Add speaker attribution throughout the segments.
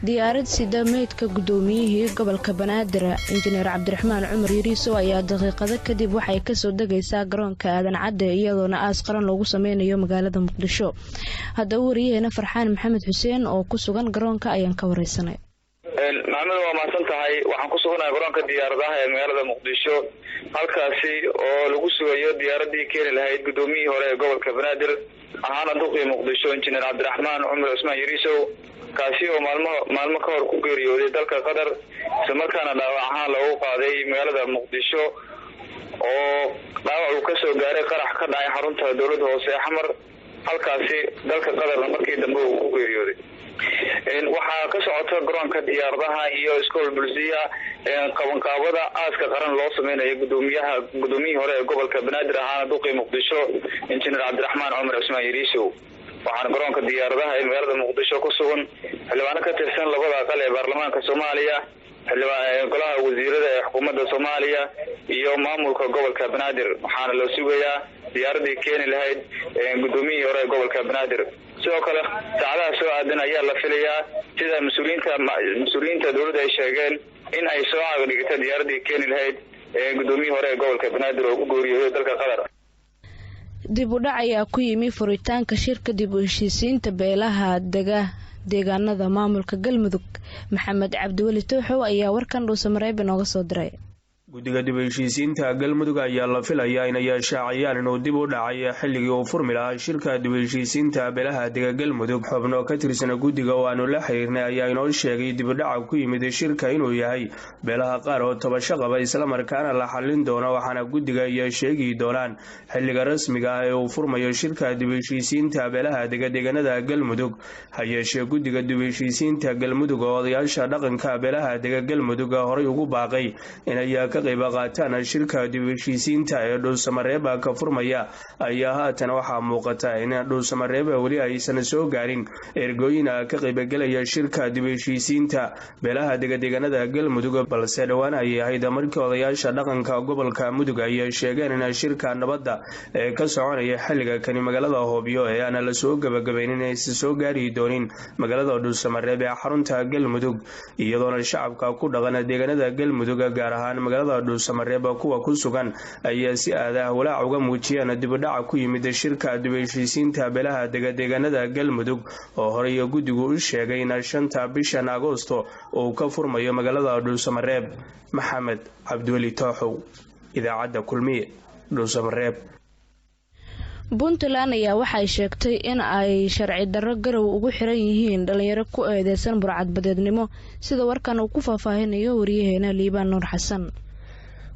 Speaker 1: Diyaarad sida meydka guddoomiyihii gobolka Banaadir, Injineer Cabdiraxmaan Cumar Yariisow, ayaa daqiiqado kadib waxay kasoo degaysaa garoonka Aadan Cadde, iyadoona aas qaran loogu sameynayo magaalada Muqdisho. Haddaba wariyaheena Farxaan Maxamed Xuseen oo ku sugan garoonka ayaan ka wareysanay.
Speaker 2: Maxamed, waa mahadsan tahay. Waxaan ku suganahay garoonka diyaaradaha ee magaalada Muqdisho, halkaasi oo lagu sugayo diyaaradii keeni lahayd guddoomiyihii hore ee gobolka Banaadir, ahaana duqii Muqdisho, Injineer Cabdiraxmaan Cumar Cusmaan Yariisow, kaasi oo maalmo ka hor ku geeriyooday dalka Qatar, islamarkaana dhaawac ahaan loogu qaaday magaalada Muqdisho, oo dhaawac uu kasoo gaaray qarax ka dhacay xarunta dowladda hoose ee Xamar, halkaasi dalka Qatarna markii dambe uu ku geeriyooday. Waxaa ka socota garoonka diyaaradaha iyo iskool bulsiya qabanqaabada aaska qaran loo sameynayo guddoomiyihii hore ee gobolka Banaadir, ahaana duqii Muqdisho, Injineer Cabdiraxmaan Cumar Cusmaan Yariisow. Waxaana garoonka diyaaradaha ee magaalada Muqdisho ku sugan xildhibaano ka tirsan labada aqal ee baarlamaanka Soomaaliya, golaha wasiirada ee xukuumadda Soomaaliya iyo maamulka gobolka Banaadir. Waxaana la sugayaa diyaaradii keeni lahayd guddoomiyihii hore ee gobolka Banaadir. Sidoo kale saacadaha soo aadan ayaa la filayaa, sida mas-uuliyiinta dowladda ay sheegeen, in ay soo cagdhigata diyaaradii keeni lahayd guddoomiyihii hore ee gobolka Banaadir oo ku geeriyooday dalka Qatar.
Speaker 1: Dib u dhac ayaa ku yimi furitaanka shirka dib u heshiisiinta beelaha dega deegaanada maamulka Galmudug. Maxamed Cabdiweli Tooxow ayaa warkan Dhuusamareeb inooga soo diray.
Speaker 3: Guddiga dib u heshiisiinta Galmudug ayaa la filayaa inay shaaciyaan inuu dib u dhacay xilligii uu furmi lahaa shirka dib u heshiisiinta beelaha dega Galmudug. Xubno ka tirsan guddiga oo aanu la xiriirnay ayaa inoo sheegay dibudhaca ku yimid shirka inuu yahay beelaha qaar oo tabasho qaba, islamarkaana la xallin doono. Waxaana guddiga iyo sheegi doonaan xilliga rasmiga ah ee uu furmayo shirka dib u heshiisiinta beelaha dega deegaanada Galmudug. Ha yeeshee, guddiga dib u heshiisiinta Galmudug oo odayaasha dhaqanka beelaha dega Galmudug horay ugu baaqay inay ka qayb qaataan shirka dib u heshiisiinta ee Dhuusamareeba ka furmaya, ayaa haatan waxaa muuqata in Dhuusamareeba weli aysan soo gaarin ergooyina ka qaybagelaya shirka dib u heshiisiinta beelaha degadeegaanada Galmudug. Balse dhowaan ayay ahayd markii odayaasha dhaqanka gobolka Mudug ay sheegeen in shirka nabadda ee ka soconaya xilliga kani magaalada Hoobyo ee aan la soo gabagabaynin aysan soo gaari doonin magaalada Dhuusamareeb ee xarunta Galmudug, iyadoona shacabka ku dhaqan deegaanada Galmudug, gaar ahaan magaalada Dhuusamareeb kuwa ku sugan, ayaa si aadah walaac uga muujiyeen dibudhaca ku yimid shirka dib heshiisiinta beelaha degadeegaanada Galmudug, oo horey guddigu u sheegay in 5-ta bishan Agoosto uu ka furmayo magaalada Dhuusamareeb. Maxamed Cabdiweli Tooxow, Idaacadda Kulmiye, Dhuusamareeb.
Speaker 1: Puntland ayaa waxay sheegtay in ay sharci darro Garow ugu xiran yihiin dhalinyaro ku eedeysan burcadbadeednimo, sida warkan uu ku faahfaahinayo wariyaheena Liibaan Nuur Xasan.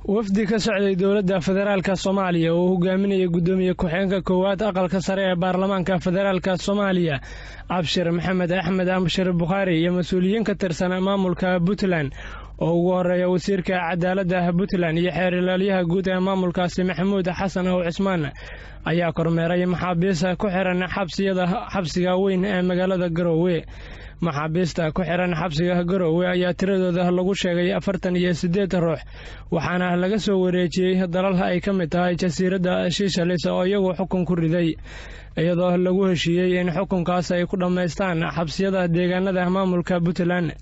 Speaker 4: Wafdi ka socday dowladda federaalka Soomaaliya oo hogaaminaya guddoomiye ku-xigeenka koowaad aqalka sare ee baarlamaanka federaalka Soomaaliya, Cabshir Maxamed Axmed Abshir Bukhaari, iyo mas-uuliyiin ka tirsan maamulka Puntland oo ugu horeeya wasiirka cadaaladda Puntland iyo xeer ilaalyaha guud ee maamulkaasi, Maxamuud Xasan Ow Cismaan, ayaa kormeeray maxaabiista ku xiran xabsiyada xabsiga weyn ee magaalada Garoowe. Maxaabiista ku xiran xabsiga Garoowe ayaa tiradooda lagu sheegay 48 ruux, waxaana laga soo wareejiyey dalal ay ka mid tahay jasiiradda Shiishalis oo iyagu xukun ku riday, iyadoo lagu heshiiyey in xukunkaas ay ku dhammaystaan xabsiyada deegaanada maamulka Puntland.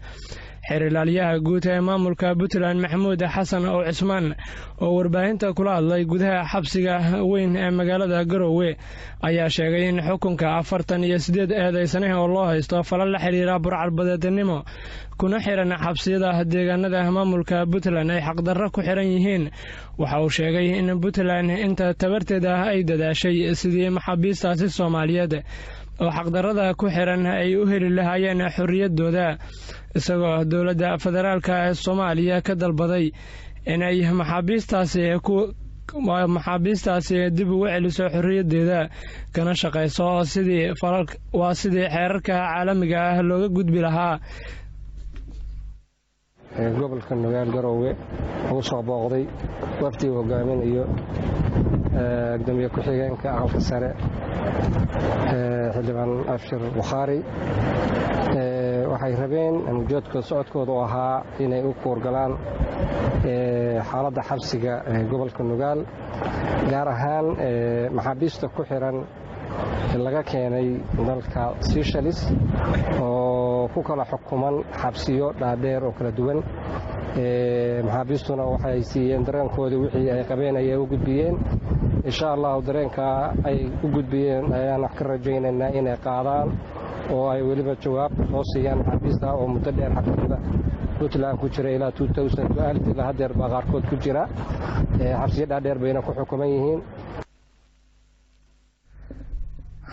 Speaker 4: Xeer ilaalyaha guud ee maamulka Puntland, Maxamuud Xasan Ow Cismaan, oo warbaahinta kula hadlay gudaha xabsiga weyn ee magaalada Garoowe, ayaa sheegay in xukunka 48 eedeysane oo loo haysto falal la xiriira burcadbadeednimo kuna xiran xabsiyada deegaanada maamulka Puntland ay xaqdarro ku xiran yihiin. Waxa uu sheegay in Puntland inta tabarteeda ah ay dadaashay sidii maxaabiistaasi Soomaaliyeed oo xaqdarrada ku xiran ay u heli lahaayeen xorriyaddooda, isagoo dowladda federaalka ee Soomaaliya ka dalbaday inay maxaabiistaasi dib ugu celiso xorriyaddeeda, kana shaqayso sidii waa sidii xeerarka caalamiga ah looga gudbi lahaa.
Speaker 5: Gobolka Nugaal Garoowe ugu soo booqday wafdi uu hogaaminayo gudoomiye ku-xigeenka aqalka sare, Xildhibaan Abshir Bukhaari. Waxay rabeen ujeedkooda socodkooda u ahaa inay u kuurgalaan xaaladda xabsiga gobolka Nugaal, gaar ahaan maxaabiista ku xiran laga keenay dalka Sishalis oo ku kala xukuman xabsiyo dhaadheer oo kala duwan. Maxaabiistuna waxay siiyeen dareenkoodii, wixii ay qabeen ayay u gudbiyeen. Insha Allahu dareenkaa ay u gudbiyeen ayaan wax ka rajaynaynaa inay qaadaan oo ay weliba jawaab soo siiyaan maxaabiista oo muddo dheer xabsiyada Puntland ku jira, ilaa ilaa haddeer baa qaarkood ku jira xabsiyo dhaadheer bayna ku xukuman yihiin.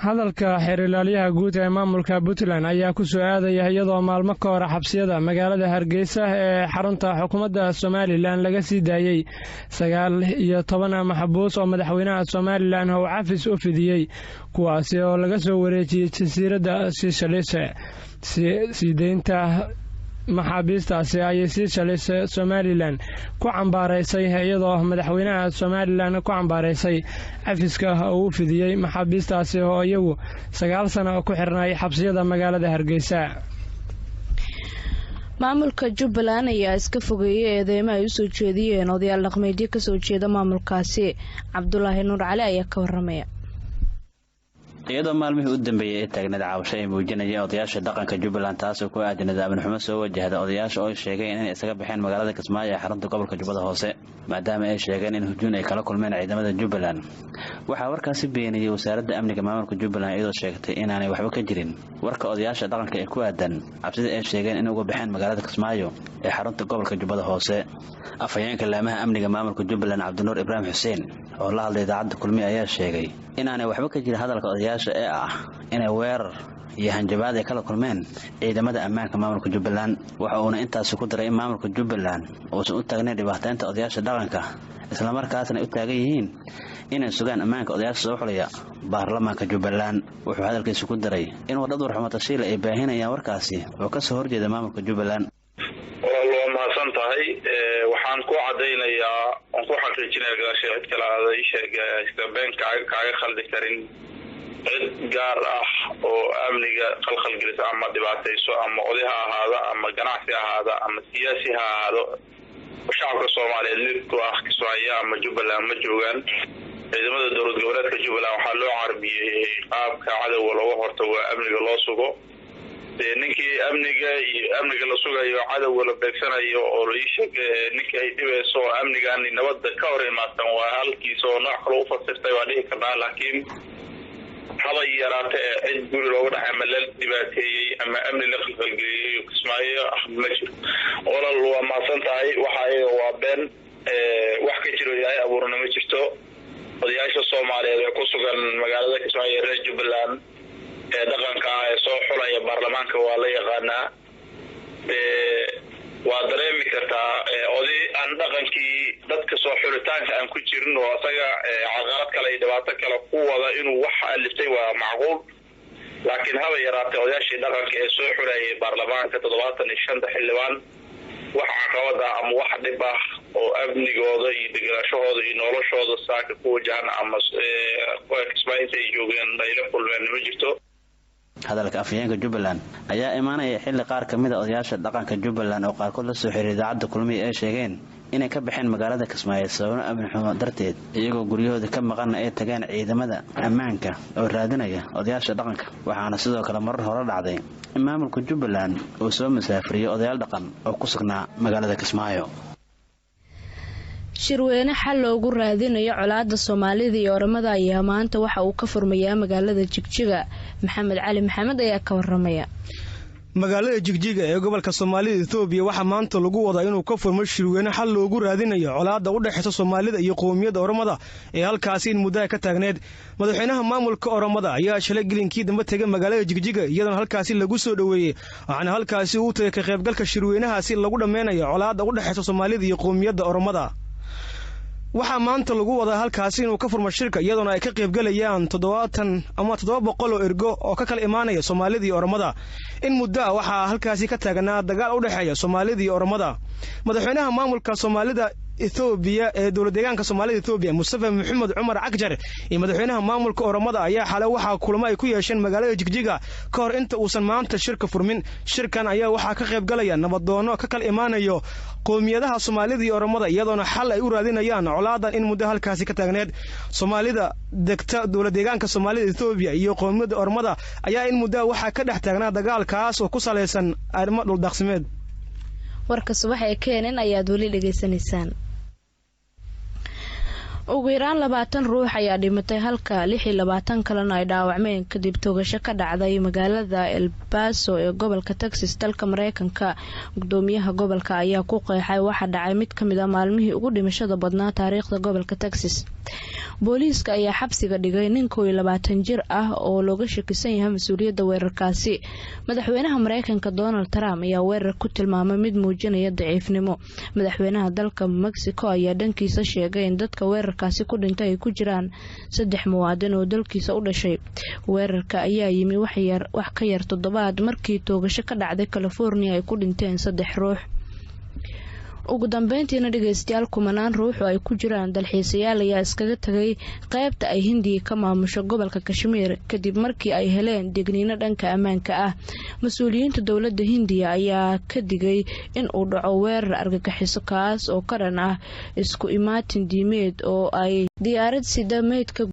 Speaker 4: Hadalka xeerilaalyaha guud ee maamulka Puntland ayaa ku soo aadaya iyadoo maalmo ka hor xabsiyada magaalada Hargeysa ee xarunta xukuumadda Somalilan laga sii daayey 19 maxbuus oo madaxweynaha Somalilan uu cafis u fidiyey, kuwaasi oo laga soo wareejiyey jasiiradda Siishalise. Sii deynta maxaabiistaasi ayay Siishalis Somalilan ku cambaaraysay, iyadoo madaxweynaha Somalilan ku cambaaraysay cafiska uu u fidiyey maxaabiistaasi oo iyagu 9 sano ku xirnay xabsiyada magaalada Hargeysa.
Speaker 1: Maamulka Jubbaland ayaa iska fogeeyey eedeymo ay usoo jeediyeen odayaal dhaqmeedyo kasoo jeeda maamulkaasi. Cabdulaahi Nuur Cali ayaa ka waramaya.
Speaker 6: Iyadoo maalmihii u dambeeyey ee taagneed caawasho ay muujinayeen odayaasha dhaqanka Jubbaland, taasoo ku aadan amni xumo soo wajahda odayaasha oo ay sheegeen inay isaga baxeen magaalada Kismaayo ee xarunta gobolka Jubbada Hoose, maadaama ay sheegeen in hujuun ay kala kulmeen ciidamada Jubbaland, waxaa warkaasi beeniyey wasaaradda amniga maamulka Jubbaland, iyadoo sheegtay inaanay waxba ka jirin warka odayaasha dhaqanka ee ku aadan cabsida ay sheegeen in uga baxeen magaalada Kismaayo ee xarunta gobolka Jubbada Hoose. Afhayeenka laamaha amniga maamulka Jubbaland, Cabdinuur Ibraahim Xuseen, oo la hadlay idaacadda Kulmiye, ayaa sheegay inaanay waxba ka jirin hadalka odayaasha ee ah inay weerar iyo hanjabaad ay kala kulmeen ciidamada ammaanka maamulka Jubbaland. Waxa uuna intaasi ku daray in maamulka Jubbaland uusan u taagnayn dhibaateynta odayaasha dhaqanka, islamarkaasna ay u taagan yihiin inay sugaan ammaanka odayaasha soo xulaya baarlamaanka Jubbaland. Wuxuu hadalkiisa ku daray in wadhad warxumatashiila ay baahinayaan warkaasi oo kasoo horjeeda maamulka Jubbaland.
Speaker 2: Walaal, waa mahadsan tahay. Waxaan ku cadaynayaa oon ku xaqiijinaya gadaashay cid kale aada ii sheeg been kaaga khaldi karin, cid gaar ah oo amniga khalkhalgelisa ama dhibaatayso, ama oday ha ahaada ama ganacsi ahaada ama siyaasi ha ahaado, shacabka Soomaaliyeed lid ku ah Kismaayo ama Jubbaland ma joogaan. Ciidamada dowlad goboleedka Jubbaland waxaa loo carbiyey qaabka cadowga looga hortago, amniga loo sugo. Dee ninkii amniga iyo amniga la sugayo, cadowga la beegsanayo oo laisheeg ninkii ay dhibayso oo amnigan nabadda ka hor imaadsan, waa halkiisa oo nooc kale u fasirtay waa dhihi karnaa. Laakiin haba yaraata ee cid guri looga dhexay ama la dhibaateeyey ama amni la qalqalgeliyey Kismaayo ah ma jiro. Walaal, waa mahadsan tahay. Waxa ayaga waa been, wax ka jiro Ilaahay abuurna ma jirto. Odayaasha Soomaaliyeed ee ku sugan magaalada Kismaayo ee reer Jubbaland ee dhaqanka ah ee soo xulaya baarlamaanka waa la yaqaanaa, waa dareemi kartaa. Oday aan dhaqankii dadka soo xulitaanka aan ku jirin oo asaga carqalad kale iyo dhibaato kale ku wada inuu wax aliftay waa macquul, laakiin haba yaraatee odayaashii dhaqanka ee soo xulayay baarlamaanka 75-ta xildhibaan wax caqabad ah ama wax dhib ah oo amnigooda iyo degenaashahooda iyo noloshooda saaka ku wajahan ama Kismaayo inta ay joogeen ay la kulmeen ma jirto.
Speaker 6: Hadalka afhayeenka Jubbaland ayaa imaanaya xilli qaar ka mid a odayaasha dhaqanka Jubbaland oo qaarkood la soo xiriiray idaacadda Kulmiya ay sheegeen inay ka baxeen magaalada Kismaayo sababno amni xumo darteed, iyagoo guryahooda ka maqanna ay tageen ciidamada ammaanka oo raadinaya odayaasha dhaqanka. Waxaana sidoo kale marar hore dhacday in maamulka Jubbaland uu soo masaafuriyey odayaal dhaqan oo ku sugnaa magaalada Kismaayo.
Speaker 1: Shirweyne xal loogu raadinayo colaada Soomaalida iyo Oramada ayaa maanta waxa uu ka furmayaa magaalada Jigjiga. Maxamed Cali Maxamed ayaa ka waramaya.
Speaker 7: Magaalada Jigjiga ee gobolka Soomaalida Etoobiya waxaa maanta lagu wadaa inuu ka furmo shirweyne xal loogu raadinayo colaadda u dhexaysa Soomaalida iyo qowmiyadda Oromada ee halkaasi in muddaha ka taagneed. Madaxweynaha maamulka Oromada ayaa shalay gelinkii dambe tegay magaalada Jigjiga, iyadoona halkaasi lagu soo dhoweeyey, waxaana halkaasi uu tagay ka qaybgalka shirweynahaasi lagu dhammeynayo colaadda u dhexaysa Soomaalida iyo qowmiyadda Oromada. Waxaa maanta lagu wadaa halkaasi inuu ka furmo shirka, iyadoona ay ka qaybgelayaan 70 ama 700 oo ergo oo ka kala imaanaya Soomaalida iyo Oromada. In muddo ah waxaa halkaasi ka taagnaa dagaal u dhexeeya Soomaalida iyo Oromada. Madaxweynaha maamulka Soomaalida Ethoobiya ee dowlad deegaanka Soomaalida Ethoobiya, Mustafa Maxamed Cumar Cagjar, iyo madaxweynaha maamulka Oromada ayaa xalay waxaa kulamo ay ku yeesheen magaalada Jigjiga ka hor inta uusan maanta shirka furmin. Shirkan ayaa waxaa ka qayb galaya nabadoono ka kala imaanayo qowmiyadaha Soomaalida iyo Oromada, iyadoona xal ay u raadinayaan colaadan in muddo halkaasi ka taagneed. Soomaalida degta dowlad deegaanka Soomaalida Ethoobiya iyo qowmiyadda Oromada ayaa in muddoa waxaa ka dhex taagnaa dagaalkaas oo ku salaysan arrimo dhuldaaqsimeed.
Speaker 1: Warka subax ee keenan ayaad weli dhegaysanaysaan. Ugu yaraan 20 ruux ayaa dhimatay halka 26 kalena ay dhaawacmeen kadib toogasho ka dhacday magaalada El Paso ee gobolka Texas, dalka Mareykanka. Gudoomiyaha gobolka ayaa ku qeexay waxa dhacay mid kamid a maalmihii ugu dhimashada badnaa taariikhda gobolka Texas. Booliiska ayaa xabsiga dhigay nin 21 jir ah oo looga shakisan yahay mas-uuliyadda weerarkaasi. Madaxweynaha Mareykanka Donald Trump ayaa weerar ku tilmaamay mid muujinaya daciifnimo. Madaxweynaha dalka Mexico ayaa dhankiisa sheegay in dadka weerarkaasi ku dhintay ay ku jiraan saddex muwaadin oo dalkiisa u dhashay. Weerarka ayaa yimi wax ka yar toddobaad markii toogasho ka dhacday California ay ku dhinteen saddex ruux. Ugu dambeyntiina dhegeystayaal, kumanaan ruux oo ay ku jiraan dalxiisayaal ayaa iskaga tagay qeybta ay Hindiya ka maamusho gobolka Kashmiir kadib markii ay heleen digniino dhanka ammaanka ah. Mas-uuliyiinta dowladda Hindiya ayaa ka digay in uu dhaco weerar argagixiso kaas oo ka dhan ah isku imaatin diimeed oo ay diyaarad sida meydka